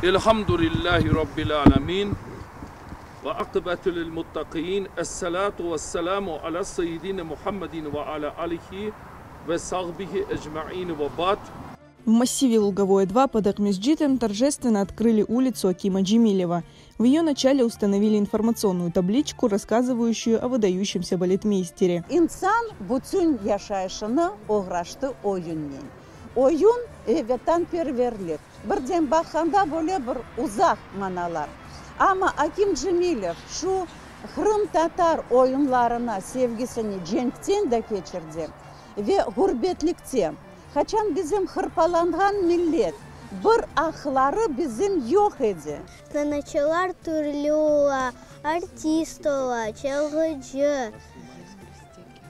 Elhamdülillahi Rabbil alemin ve akıbetü lil muttakin Esselatu vesselamu ala seyyidine Muhammedin ve ala alihi ve sahbihi ecmain ve ba'd. В массиве Луговое 2 под Акмесджитом торжественно открыли улицу Акима Джемилева. В ее начале установили информационную табличку, рассказывающую о выдающемся балетмейстере. İnsan bütün yaşayışını oğraştı oyunnen. Oyun ve vetanperverlik. Birden baqqanda böyle bir uzaq manalar. Amma Akim Cemilev şu qırımtatar oyunlarına sevgisini cenkten de keçirdi ve ğurbetlikte. Qaçan bizim hırpalanğan millet, bir aqları bizim yoq edi. Sanatçılar türlü ola, artist ola, çalğıcı,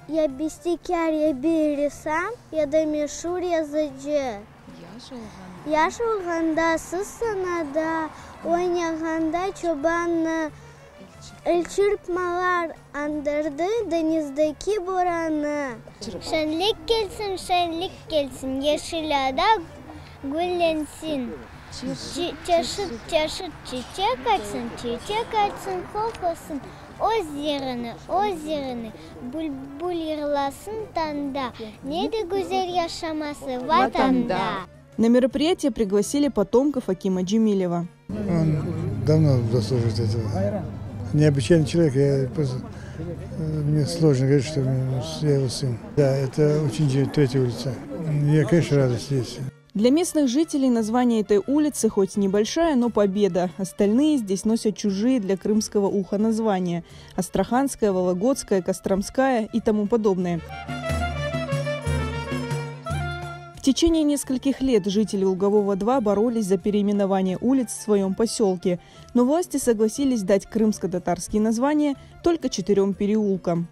ya bestekâr, ya bir ressam, ya da meşur yazıcı. Yaş olğanda siz sanada oynağanda çobannı, Elçırpmalar añdırdı deñizdeki borannı. Şeñlik kelsin, şeñlik kelsin, yeşil ada güllensin. Çeşit-çeşit çiçek açsın, çiçek açsın, qoqlasın öz yerini, öz yerini. Bülbül yırlasın tañda, ne de güzel yaşaması Vatanda. На мероприятие пригласили потомков Акима Джемилева. Он давно заслуживает этого. Необычайный человек, я просто, э, мне сложно говорить, что я его сын. Да, это очень третья улица. Я, конечно, рада здесь. Для местных жителей название этой улицы хоть небольшая, но победа. Остальные здесь носят чужие для крымского уха названия. Астраханская, Вологодская, Костромская и тому подобное. В течение нескольких лет жители Лугового-2 боролись за переименование улиц в своем поселке. Но власти согласились дать крымско-татарские названия только четырем переулкам.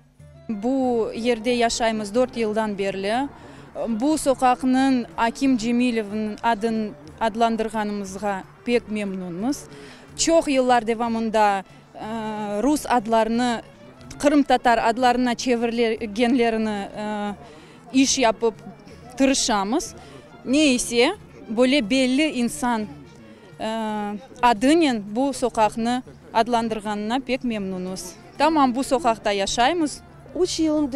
Bu yerde yaşaymız dört yıldan berli. Bu soqaqnıñ Akim Cemilevniñ adın adlandırğanımızğa pek memnunmız. Çoq yıllar devamında rus adlarını qırımtatar adlarına çevirgenlerini iş yapıp tırışamız. Ne ise, böyle belli insan adınen bu soqaqnı adlandırğanına pek memnunız. Tamam bu soqaqta yaşaymız. Üç yılın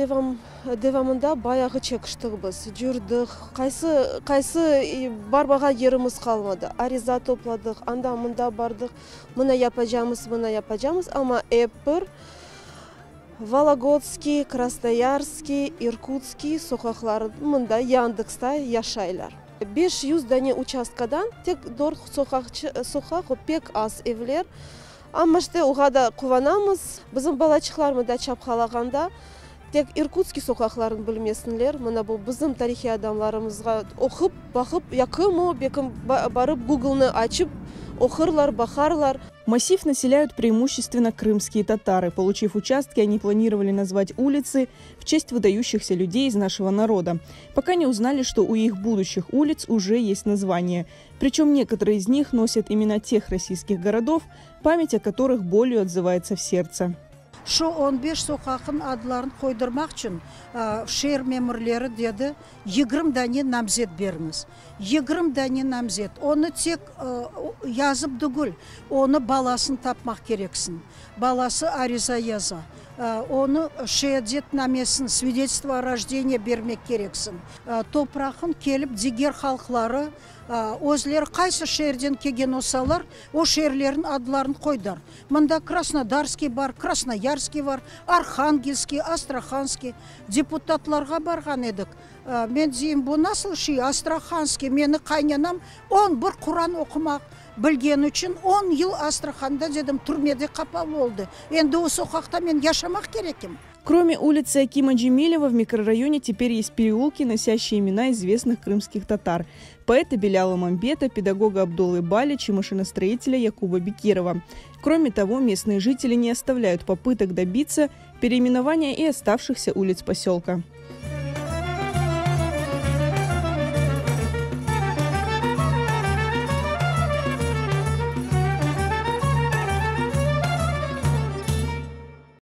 devamında bayağı çekiştik biz, cürdik, qaysı, qaysı barmağan yerimiz qalmadı, ariza topladıq, anda-mında bardıq, mına yapacamız, mına yapacamız, amma ep bir Vologodskiy, Krasnoyarskiy, İrkutskiy soqaqları mında Yandeksta yaşaylar. 500 dane uçastkadan tek dört soqaqçı, soqaq, o pek az evler. Amma işte oğa da quvanamız. Bizim balaçıqlar mında çapqalağanda tek İrkutskiy soqaqlarını bilmesinler. Mına bu bizim tarihiy adamlarımızğa oqup, baqıp, ya kim o, belkim barıp Googlnı açıp oqurlar, baqarlar. Массив населяют преимущественно крымские татары. Получив участки, они планировали назвать улицы в честь выдающихся людей из нашего народа. Пока не узнали, что у их будущих улиц уже есть название. Причем некоторые из них носят имена тех российских городов, память о которых болью отзывается в сердце. Şu on beş soqaqnıñ adlarını qoydurmaq içün şeer memurleri dedi, yigirmi dane namzet beriñiz. Yigirmi dane namzet. Onı tek yazıp tügül, onı balasını tapmaq kereksiñ. Balası ariza yaza. Onı şeadetnamesini, svidetelstvo o rojdeniye, bermek kereksiñ. Topraqnıñ kelip diger halqları özleri qaysı şeerden kelgen olsalar, o şeerlerniñ adlarını qoydılar. Mında Krasnodarskiy bar, Krasnoyarskiy bar, Arhangelskiy, Astrahanskiy. Deputatlarğa barğan edik. Men deyim, bu nasıl şey, Astrahanskiy, meni qaynanam on bir Quran oqumaq bilgeni içün on yıl Astrahanda, dedim, türmede qapalı oldı. Endi o soqaqta men yaşamaq kerekim. Кроме улицы Акима Джемилева, в микрорайоне теперь есть переулки, носящие имена известных крымских татар. Поэта Беляла Мамбета, педагога Абдуллы Балич и машиностроителя Якуба Бекирова. Кроме того, местные жители не оставляют попыток добиться переименования и оставшихся улиц поселка.